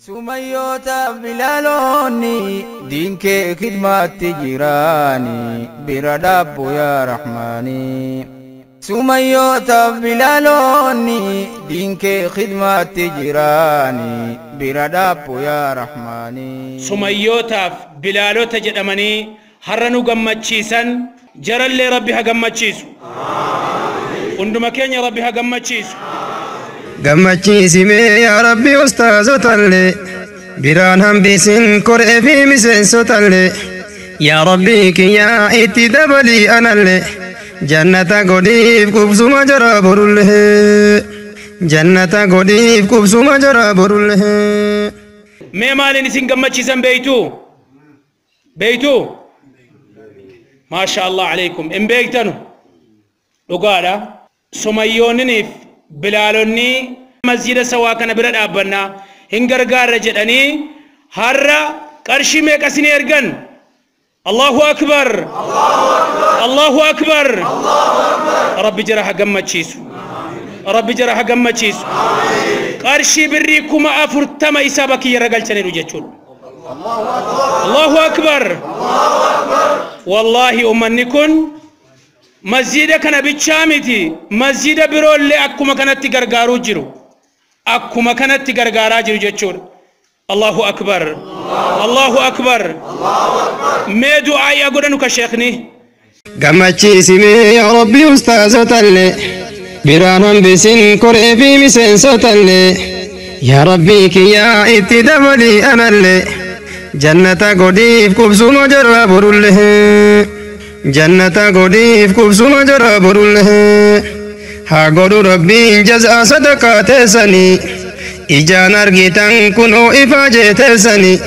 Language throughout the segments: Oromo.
Sumayyoota bilaaloonni diinkee khidmaatti jiraani bira dhaabbu yaa Rahmaani. Sumayyoota bilaaloonni diinkee khidmaatti jiraani bira dhaabbu yaa Rahmaani. Sumayyootaaf bilaalota jedhamanii har'a nu gammachiisan jarallee Rabbi ha gammachiisu. Hunduma keenya Rabbi ha gammachiisu. Gammachiisimee yaa Rabbi ustaazotallee biraan hambisin koree fi miseensotallee yaa Rabbi kiyyaa itti dabalii anallee jannata godhiif qubsuma jara borullee jannata godhiif qubsuma jara borullee. Mee maaliin isin gammachiisan beeytu? Beeytu? Maasha Allah alaikum. In beektanu dhugaadha. Sumayyoonniniif bilaalonni masjida sawaa kana bira dhaabbannaa hin gargaarra jedhanii har'a qarshii meeqa isin ergan? Allahu akbar! Allahu akbar! Rabbi jara ha gammachiisu. Rabbi jara ha gammachiisu. Qarshii birrii 40,000 isaa bakkiyya irra galchaniiru jechuudha. Allahu akbar! Wallaahi ummanni kun masjida kana bichaa miti, masjida biroollee akkuma kanatti gargaaruu jiru. Akkuma kanatti gargaaraa jiru jechuudha. Allahu akbar! Allahu akbar! Mee du'aa yaa godhanu ka sheekni. Gammachiisimee yaa Rabbi ustaazotallee biraan hambisin koree fi miseensotallee yaa Rabbi kiyyaa itti dabalii anallee jannata godhiif qubsuma jara borullee jannata godhiif qubsuma jara borullee haa godhu Rabbiin jazaa sadaqaa teessanii ijaan argitan kunoo ifaa jeeteessanii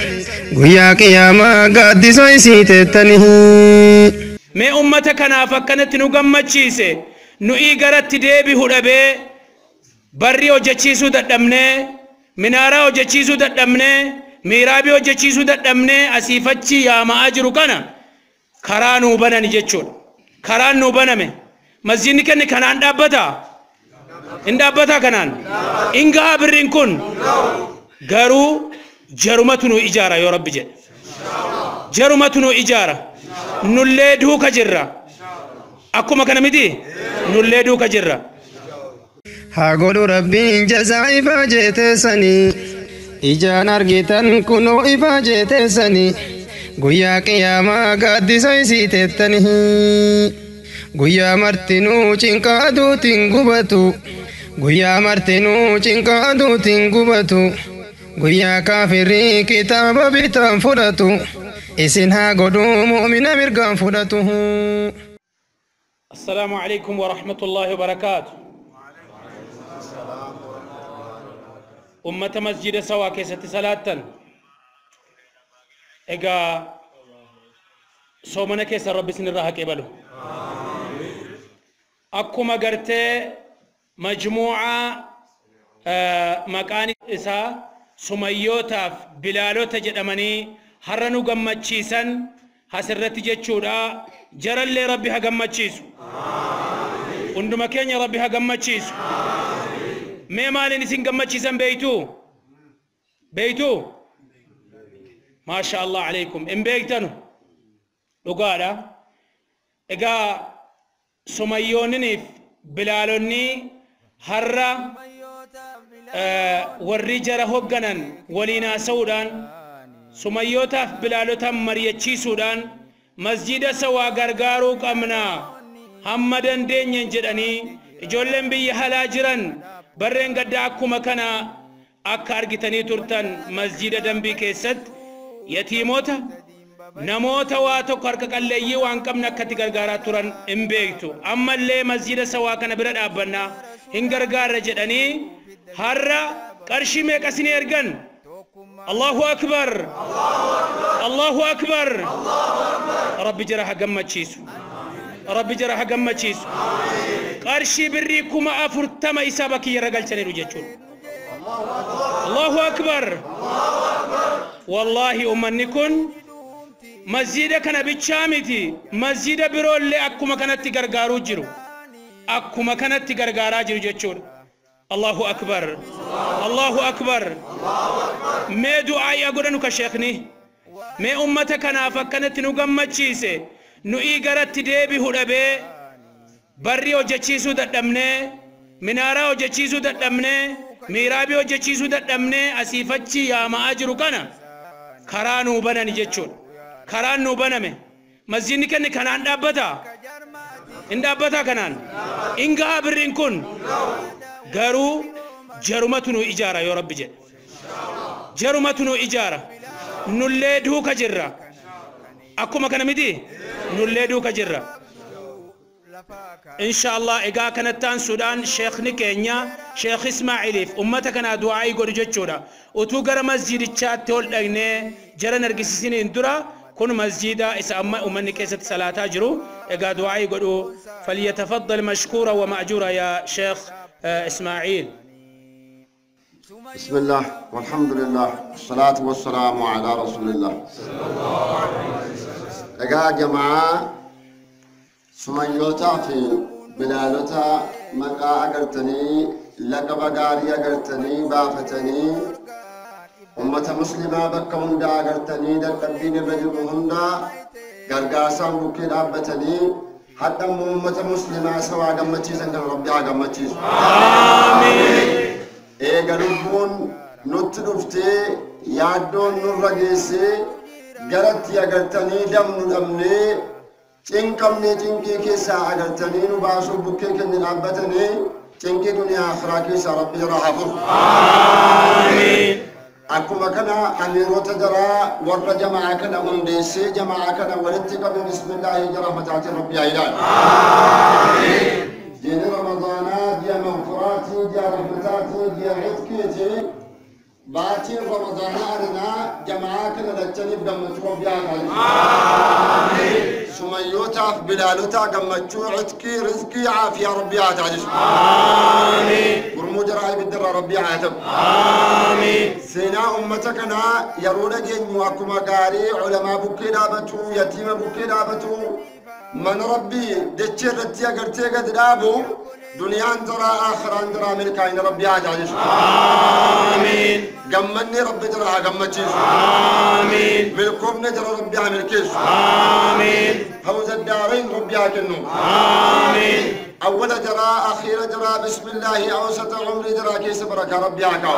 guyyaa qiyaamaa gaaddisa isii teettanii. Mee ummata kanaaf akkanatti nu gammachiise nu'ii garatti deebi'u dhabee barrii hojjechiisuu dadhabnee minaaraa hojjechiisuu dadhabnee miiraabii hojjechiisuu dadhabnee asiifachi yaama'aa jiru kana karaa nuu banani jechuudha. Karaan nuu baname. Masjidni kenne kanaan dhaabbataa? Hin dhaabbataa kanaan? Hin gahaa birriin kun? Garuu jarumatu nu ijaara yoo Rabbi jedhe. Jarumatu nu ijaara. Nullee duuka jirra. Akkuma kana miti? Nullee duuka jirra. Haa godhu Rabbiin jazaa ifaa jeeteessanii ijaan argitan kunoo ifaa jeeteessanii guyyaa qiyaamaa gaaddisa isii teettanii guyyaa martinuu cinqa aduutiin gubatu guyyaa martinuu cinqa aduutiin gubatu guyyaa kaafirrii kitaaba bitaan fudhatu isin haa godhu mu'mina mirgaan fudhatu. Assalaamu alaikum wa rahmatullahi wa barakaatu. Ummata masjida sawaa keessatti salaattan. Egaa soomana keessa Rabbi isinirraa haa qeebalu. Akkuma gartee majmuucaa maqaan isaa sumayyootaaf bilaalota jedhamanii har'a nu gammachiisan asirratti jechuudha. Jarallee Rabbi ha gammachiisu. Hunduma keenya Rabbi ha gammachiisu. Mee maaliin isin gammachiisan beeytu? Beeytu? Maasha Allah alaikum. In beektanu dhugaadha. Egaa sumayyoonniniif bilaalonni har'a warri jara hogganan waliin haasa'uudhaan sumayyootaaf bilaalotaan mari'achiisuudhaan masjida sawaa gargaaruu qabna hamma dandeenyen jedhanii ijoolleen biyya halaa jiran barreen gaddaa akkuma kana akka argitanii turtan masjida dambii keessatti yatiimota namoota waa tokko harka qalleeyyii waan qabne akkatti gargaaraa turan hin beektu. Ammallee masjida sawaa kana bira dhaabbannaa hin gargaarra jedhanii har'a qarshii meeqa isin ergan? Allahu akbar! Allahu akbar! Rabbi jara ha gammachiisu. Rabbi jara ha gammachiisu. Qarshii birrii 40,000 isaa bakkiyya irra galchaniiru jechuudha. Allahu akbar! Wallaahi ummanni kun masjida kana bichaa miti, masjida biroollee akkuma kanatti gargaaruu jiru. Akkuma kanatti gargaaraa jiru jechuudha. Allahu akbar! Allahu akbar. Mee du'aa godhanu ka sheekni mee ummata kanaaf akkanatti nu gammachiise nu'ii garatti deebi'u dhabee barri hojjechiisuu dadhabnee minaaraa hojjechiisuu dadhabnee miiraabii hojjechiisuu dadhabnee asiifachi yaama'aa jiru kana karaa nuu banani jechuudha. Karaan nuu baname. Masjidni kenni kanaan dhaabbataa? Hin dhaabbataa kanaan? Hin gahaa birriin kun? Garuu jarumatu nu ijaara yoo Rabbi jedhe. Jarumatu nu ijaara. Nullee duuka jirra. Akkuma kana miti? Nullee duuka jirra. Inshallah egaa kanatti aansuudhaan sheekni keenya Sheekh Ismaa'iliif ummata kanaa du'aa'ii godhu jechuudha. Utuu gara masjidichaatti ol dhaqnee jaran argisiisiniin dura kun masjida isa amma ummanni keessatti salaataa jiru. Egaa du'aa'ii godhu falyatafaddal mashkuura wa ma'juura yaa Sheekh Ismaa'iil. بسم الله والحمد لله والصلاة والسلام على رسول الله. يا جماعة سميوتا في بلالوتا مقا أغرتني لقب غاري أغرتني بافتني أمة مسلمة بكا هندا أغرتني دقبين الرجل هندا غرغاسان بكي دابتني حتى أمة مسلمة سوا غمتشيزن ربي غمتشيز. آمين. Eega lubbuun nutti dhuftee yaaddoon nurra geessee garatti agartanii damnu dhabnee cinqamnee cinqii keessaa agartanii nu baasuu bukkee keenya dhaabbatanii cinqii duniyaa akhiraa keessaa Rabbi jara haa furu. Aamiin. Akkuma kana amiirota jaraa warra jamaa kana hundeessee jamaa kana walitti qabe bismillaahi jara fataatiin Rabbi haa ilaalu. Aamiin. دين رمضانات يا مغفراتي يا رحمتاتي يا عتكيتي باتي رمضان أرنا جماعة كنا لتني بقمتشو بيا آمين. سميوتا في بلالوتا قمتشو عتكي رزقي عافية ربي عاتعجش. آمين. قرمو جرائي بالدرة ربي عاتب. آمين. سينا أمتكنا يرونا جن وكما قاري علماء بكي دابتو يتيم بكي دابتو من ربي دتشي رتيا قرتي قد دابو دنيا اندرا آخر اندرا ملكاين ربي عاجعجش. آمين. قمني ربي جرى قمتشيس. آمين. ملكم نجرى ربي عملكيس. آمين. فوز الدارين ربي عاجنو. آمين. أول جرى أخير جرى بسم الله أوسط عمري جرى كيس بركة ربي عاكاو.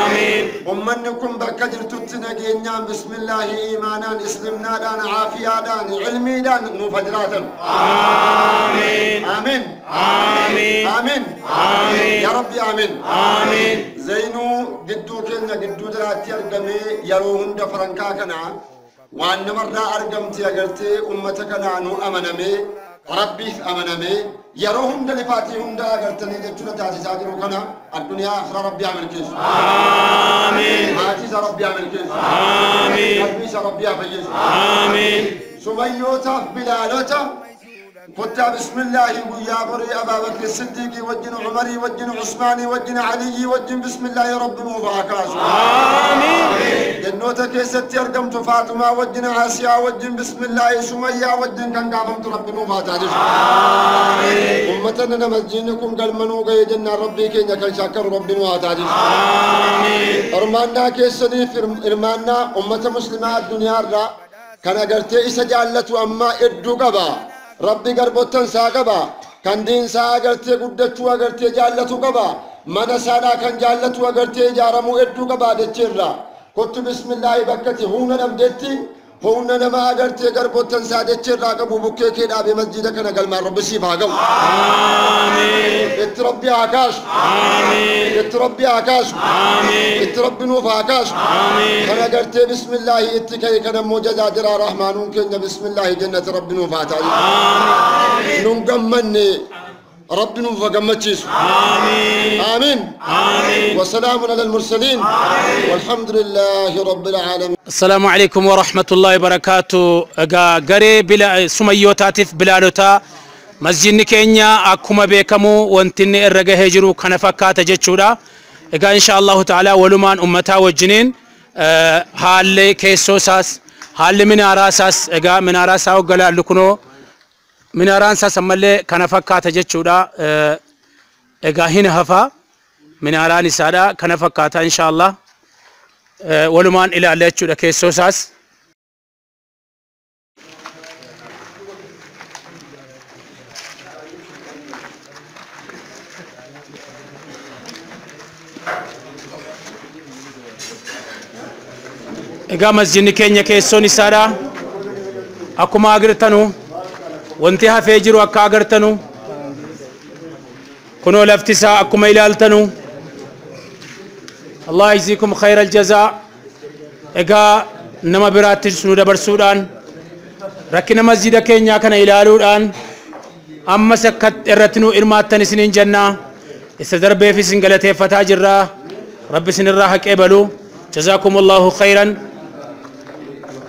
آمين. أمنكم بكجر تتنجينا بسم الله إيمانا إسلمنا دان عافية دان علمي دان مفجراتا. آمين. آمين. آمين. آمين. آمين. يا ربي آمين. آمين. زينو قدو كنا قدو دراتي أرقمي يروهن دفرنكا كنا وأن مرة أرقمتي أقرتي أمتك نانو أمنمي ربي أمنمي يروهم دلفاتي هم دا أقرتني جتنا تاتي ساجرو كنا الدنيا آخرة ربي عمل كيس. آمين. هاتي ربي عمل كيس. آمين. ربي ربي أفيس. آمين. سميوتا بلالوتا كنت بسم الله ويا بري أبا بكر الصديق وجن عمري وجن عثماني وجن علي وجن بسم الله رب مبارك. آمين. جنوتك ستي أرقمت فاطمة وجن عاسيا وجن بسم الله سمية وجن كان قامت رب مبارك. آمين. أمتنا مسجدكم قال منو جاي جنة ربي كين كان شاكر رب مبارك. آمين. إرمانا كيسني في إرمانا أمة مسلمة الدنيا را كان أجرتي إسا جعلت أما إدو قبا ربي قربتن ساقبا كان دين ساقرتي قدتو أغرتي جالتو قبا من سادا كان جالتو أغرتي جارمو إدو قبا دتشرا كنت بسم الله بكتي هونا نمدتي هونا نما أغرتي قربتن سادتشرا قبو بكي كيدا بمسجدك نقل ما ربي سيفا قو. آمين. اتربي عكاش. آمين. اتربي عكاش. آمين. اتربي نوف عكاش. آمين. كان أغرتي بسم الله اتكي كان موجزة درا رحمن كن بسم الله جنة ربي نوف عتالي. آمين. نقمني ربي نوف قمتشيس. آمين. آمين. آمين. وسلام على المرسلين. آمين. والحمد لله رب العالمين. السلام عليكم ورحمة الله وبركاته. غاري بلا سميوتاتف بلالوتا مسجدni keenya akkuma beekamu wanti inni irra gahee jiru kana fakkaata jechuudha. Egaa insha Allahu ta'ala walumaan ummataa wajjiniin haalli keessoo isaas haalli minaaraa isaas egaa minaaraa isaa hoggalaallu kunoo minaaraan isaas ammallee kana fakkaata jechuudha. Egaa hin hafa. Minaaraan isaadha kana fakkaata insha Allah. Walumaan ilaalla jechuudha keessoo isaas. Egaa masjidni keenya keessoon isaadha. Akkuma agartanu wanti hafee jiru akka agartanu kunoo lafti isaa akkuma ilaaltanu. Allah yajziikum khayra aljazaa. Egaa nama biraattis nu dabarsuudhaan rakkina masjida keenyaa kana ilaaluudhaan ammas akka irratti nu hirmaattan isiniin jennaa. Isa darbeef isin galateeffataa jirraa. Rabbi isinirraa haqee balu. Jazaakumullahu khayran.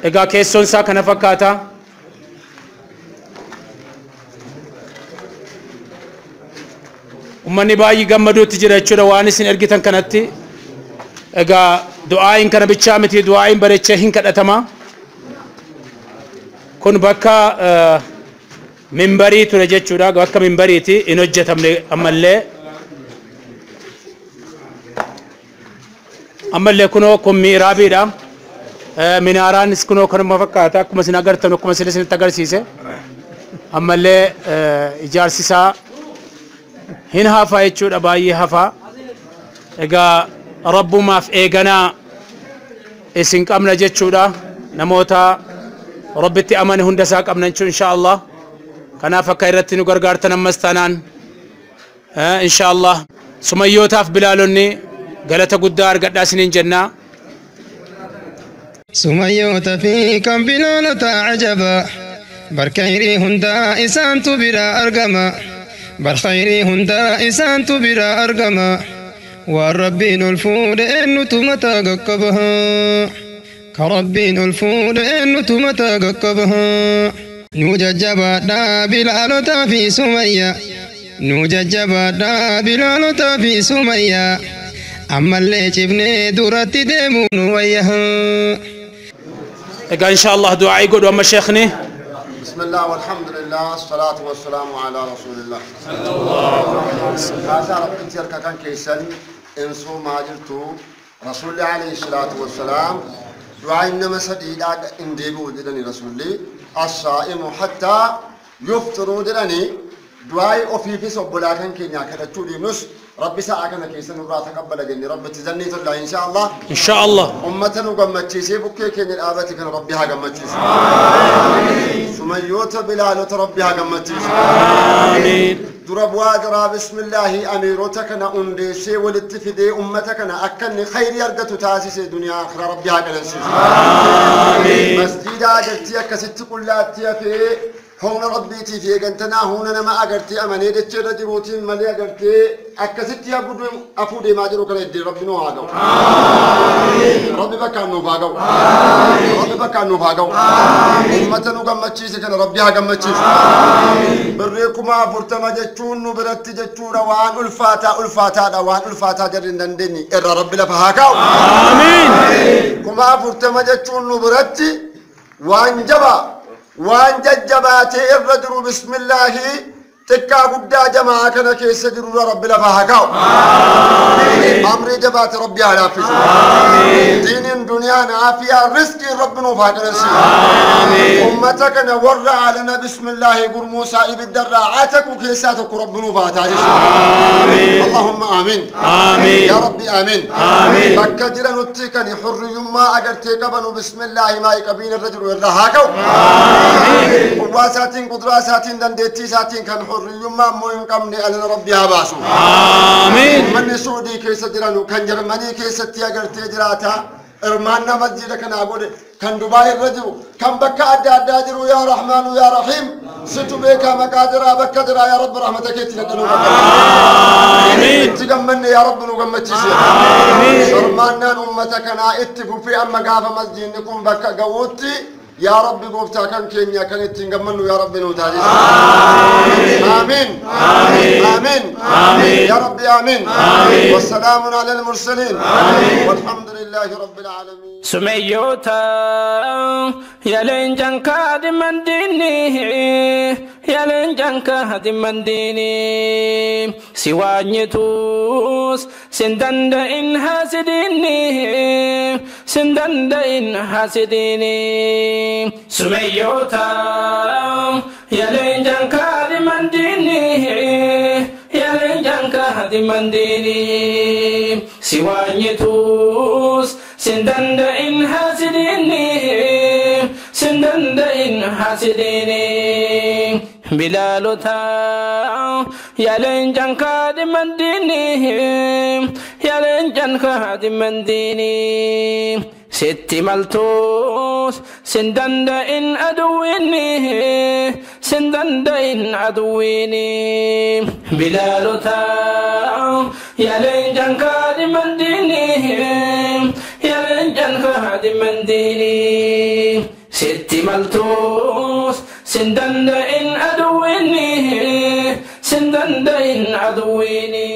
Egaa keessoon isaa kana fakkaata. Ummanni baay'ee gammaduutti jira jechuudha waan isin ergitan kanatti. Egaa du'aayin kana bichaa miti, du'aayin bareechee hin kadhatama. Kun bakka mimbarii ture jechuudha. Bakka mimbariiti hin hojjetamne ammallee. Ammallee kunoo kun miiraabiidha. Minaaraanis kunoo kanuma fakkaata akkuma isin agartan, akkuma isin isinitti agarsiise. Ammallee ijaarsi isaa hin hafaa jechuudha, baay'ee hafaa. Egaa rabbumaaf eeganaa isin qabna jechuudha. Namoota rabbitti amane hunda isaa qabna jechuudha insha Allah. Kanaaf akka irratti nu gargaartan ammas taanaan insha Allah. Sumayyootaaf bilaalonni galata guddaa argadhaa isiniin jennaa. Sumayyoota fi kan bilaalota ajaba. Barkayrii hundaa isaantu bira argama. Barkhayrii hundaa isaantu bira argama. Waan rabbiin ol fuudhe eenyutu mataa qaqqaba? Ka rabbiin ol fuudhe eenyutu mataa qaqqaba? Nu jajjabaadhaa bilaalotaa fi sumayya. Nu jajjabaadhaa bilaalotaa fi sumayya. Ammallee cibnee duratti deemuu nu wayya. Egaa insha Allah du'aa'ii godhu amma sheekni. بسم الله والحمد لله الصلاة والسلام على رسول الله. هذا رب ترك كان كيسن إنسو ما جرتو رسول الله عليه الصلاة والسلام دعاء إنما سديد إن ديبو دلني رسول الله الصائم حتى يفطروا دلني دعاء أوفي في سبلا كان كينيا كذا تودي نص ربي ساعة كان كيسن ورا تقبل جني ربي تزني الله إن شاء الله. إن شاء الله. أمتنا قمت شيء بكي كين الآبات كان ربي ها قمت شيء. سميوت بلال ربي ها قمت شيء. آمين. درب وادرا بسم الله أميرتك أنا أندي ولتفدي أمتك أنا أكن خير يرجع تاسس دنيا آخرة ربي ها قمت شيء. آمين. مسجد أجرتي كست كلاتي في هون ربيتي في جنتنا هون أنا ما أجرتي أماني دتشر جبوتي مالي أجرتي أكستي أبود أفودي ما جرو كلا يدي ربي نوعه. ربي بكان نوعه. ربي بكان نوعه. أمتنا قمت شيء كنا ربي قمت شيء. بريكما فرتما جتون نبرت جتون وان الفاتا الفاتا وان الفاتا جرين دندني إر ربي لفهاكاو. آمين. كما فرتما جتون نبرت وان جبا وان ججباتي الرجل بسم الله تكا قدا جماعة كنا كيس جرور رب لفهاكاو. أمري جبات ربي على فيس. دين دنيا عافية رزق رب نوفاك نسي. أمتك نور علينا بسم الله قر موسى إبدر عاتك وكيساتك رب نوفاك. اللهم آمين. آمين. يا ربي آمين. آمين. بكجر نتيكني حر يما أجرتك بنو بسم الله ما يقبين الرجل والرهاكو. قواساتين قدراساتين دندتيساتين كان حر يما مو ينقمني على ربي هباسو. آمين. من سعودي كيس جرانو كان جرماني كيس تياجر تيجراتا إرماننا مسجد كان أقول كان دبي الرجل كان بكا أدى أدى يا رحمن يا رحيم ستو بك مقادر بكدر يا رب رحمتك تلقنو. آمين. تجمعني يا رب نجمع تيسير. آمين. إرماننا أمتك أنا اتفق في أما قاف مسجد نكون بكا قوتي يا رب قوفتا كان كينيا كان تنجمنو يا رب نوتاجي. آمين. آمين. آمين. آمين. يا رب آمين. آمين. والسلام على المرسلين. آمين. والحمد لله رب العالمين. سميوتا يا لنجان كاد منديني يا لنجان كاد منديني سوانيتوس Sindanda'in hasidini, sindanda'in hasidini. Sumayyoota yaleenjan kaadhimandini, yaleenjan kaadhimandini. Si waanyitus sindanda'in hasidini, sindanda'in hasidini. Bilaalota yaleenjan kaadhimandini, yaleenjan kaadhimandini. Sitti maltus sindanda'in aduwwini, sindanda'in aduwwini. Bilaalota yaleenjan kaadhimandini, yaleenjan kaadhimandini. Sitti maltus sindanda'in aduwwini, sindanda'in aduwwini.